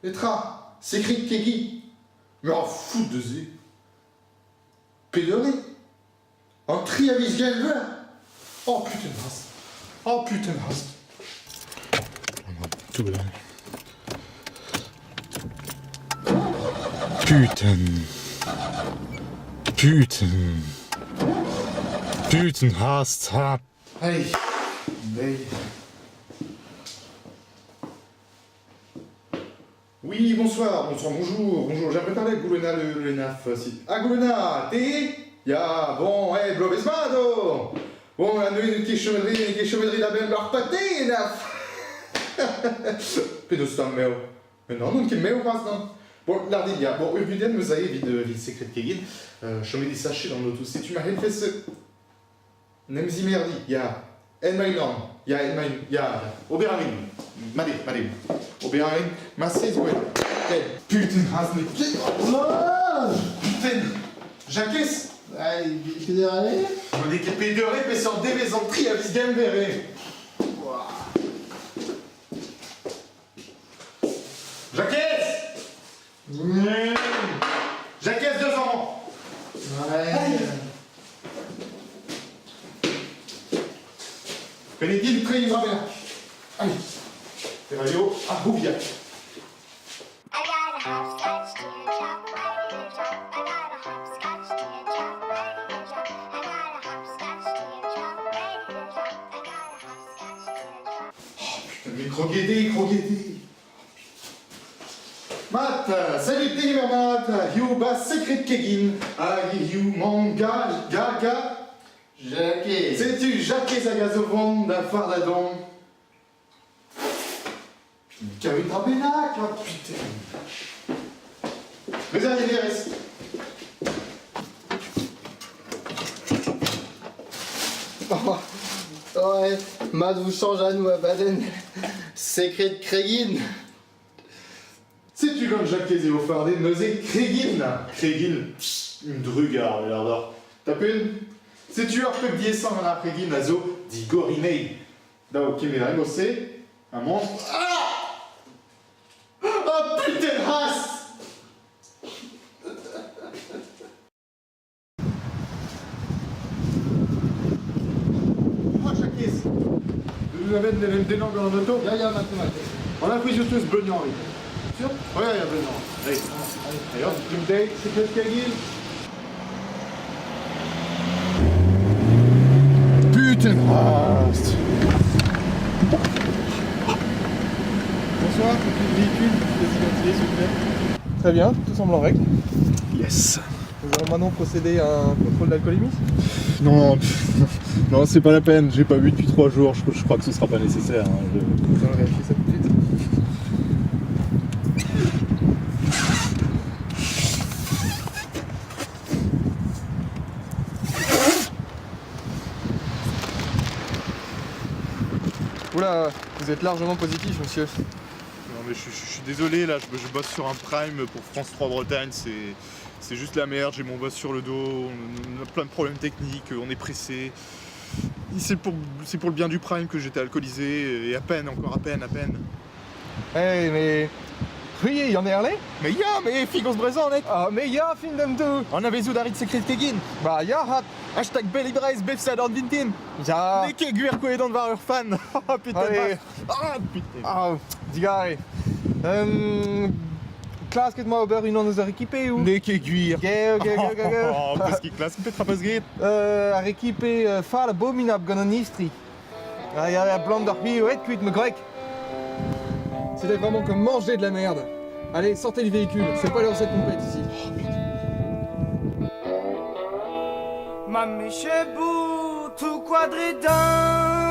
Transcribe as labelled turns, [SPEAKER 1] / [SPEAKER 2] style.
[SPEAKER 1] Petra? Sekred kegin? Me ra fout deus se. Pet eur eo? An tri a viz Genver? Oh putain hast! Oh putain hast!
[SPEAKER 2] Putain. Putain. Putain hast ha.
[SPEAKER 1] Hey, hey. Oui, bonsoir, bonsoir, bonjour, bonjour, j'aimerais parler à Goulena le, le Naf, si. Ah, Goulena, t'es Ya, bon, eh, bloavezh mat, oh Bon, la nuit, ket chomedri, ket chomedri da benn ur pâté, Naf Penaos tamm meo Mais non, n'on ket meo c'hoazh, non Bon, lardin, ya, bon, ur gudenn 'meus aze evit, evit sekred kegin, chomet disachet an auto, setu ma c'hellfes... N'em zimerdi, ya. En ma-unan, ya, en ma-un, ya. Ober a rin. Mat eo, mat eo. Ober a rin ma sez gwell. Putain, raz n'eo ket. Putain Jakez
[SPEAKER 3] Pederale?
[SPEAKER 1] N'eo ket pedere peseurt devezh an tri a viz Genver eo. Jakez Jakez, deus amañ.
[SPEAKER 3] Ouais.
[SPEAKER 1] Benedil tre dra bennak. Allez. Eraio ar c'houviad.
[SPEAKER 4] I got a hopscotch teardrop, ready to drop. I got a hopscotch teardrop, ready to drop. I got a hopscotch teardrop, ready to drop. I got a hopscotch teardrop.
[SPEAKER 1] Putain, mais croqueté, croqueté. Mat, salut degemer mat, hiziv ba Sekred Kegin hag hiziv mañ ga, ga, ga.
[SPEAKER 3] Jakez.
[SPEAKER 1] Setu Jakez hag a zo vont da fardañ Kaout un dra bennak, oh putain. Bezañ leverez.
[SPEAKER 3] Ouais, mat vous change à nous abadenn. Sekred Kregin.
[SPEAKER 1] Setu gant Jakez eo fardet neuze Kregin. Kregin, un drugar, l'ardor. Tap un. Setu ur pep diaesañ gant ar c'hregin a zo digorinei. Dav kemer emo-se, ha mont... Ah Oh putain ras! Ah, Jakez Nous amène les mêmes gant an auto
[SPEAKER 3] Ya, ya, maintenant,
[SPEAKER 1] On a pris surtout ce beugnan, oui.
[SPEAKER 3] Sûr
[SPEAKER 1] Ouais, il y a beugnan. Allez, allez, hop, Doomsday, c'est Kagil.
[SPEAKER 2] Putain hast
[SPEAKER 5] Bonsoir, copie de véhicule, désidentifié s'il vous plaît. Très bien, tout semble en règle.
[SPEAKER 2] Yes.
[SPEAKER 5] Nous allons maintenant procéder à un contrôle d'alcoolémie.
[SPEAKER 2] Non, non, c'est pas la peine, j'ai pas bu depuis 3 jours, je, je crois que ce sera pas nécessaire. hein, je-
[SPEAKER 5] Nous allons vérifier ça tout de suite. Oula, vous êtes largement positif, monsieur.
[SPEAKER 2] Non mais je, je- je suis désolé là, je, je bosse sur un prime pour France 3 Bretagne, c'est c'est juste la merde, j'ai mon boss sur le dos, on, on a plein de problèmes techniques, on est pressé. C'est pour, c'est pour le bien du prime que j'étais alcoolisé, et à peine, encore à peine, à peine.
[SPEAKER 5] Hey, mais. Oui, il y en a erlé
[SPEAKER 2] Mais ya, mais figos brezan, net
[SPEAKER 5] Ah, mais ya, fin dem tout
[SPEAKER 2] On avait zou secret kegin
[SPEAKER 5] Bah, ya, hat
[SPEAKER 2] Hashtag Bellibrez, befsad an vintin
[SPEAKER 5] Ya
[SPEAKER 2] Ne ket gwir kouedan war ur fan Oh putain
[SPEAKER 5] Allez.
[SPEAKER 2] Ah putain
[SPEAKER 5] Ah, digare. Klasket ma ober unan eus ar ekipe ou
[SPEAKER 2] Ne ket gwir
[SPEAKER 5] Ge, ge, ge, ge, ge.
[SPEAKER 2] Oh, peus ket klask petra peus graet
[SPEAKER 5] Ar ekipe fall abominabl gant an istri. Ah, ya, ya, blam d'ar piouet kuit ma gwreg. C'était vraiment comme manger de la merde. Allez, sortez du véhicule, c'est pas l'heure de cette compète ici.
[SPEAKER 6] Ma michebou tout quadridin.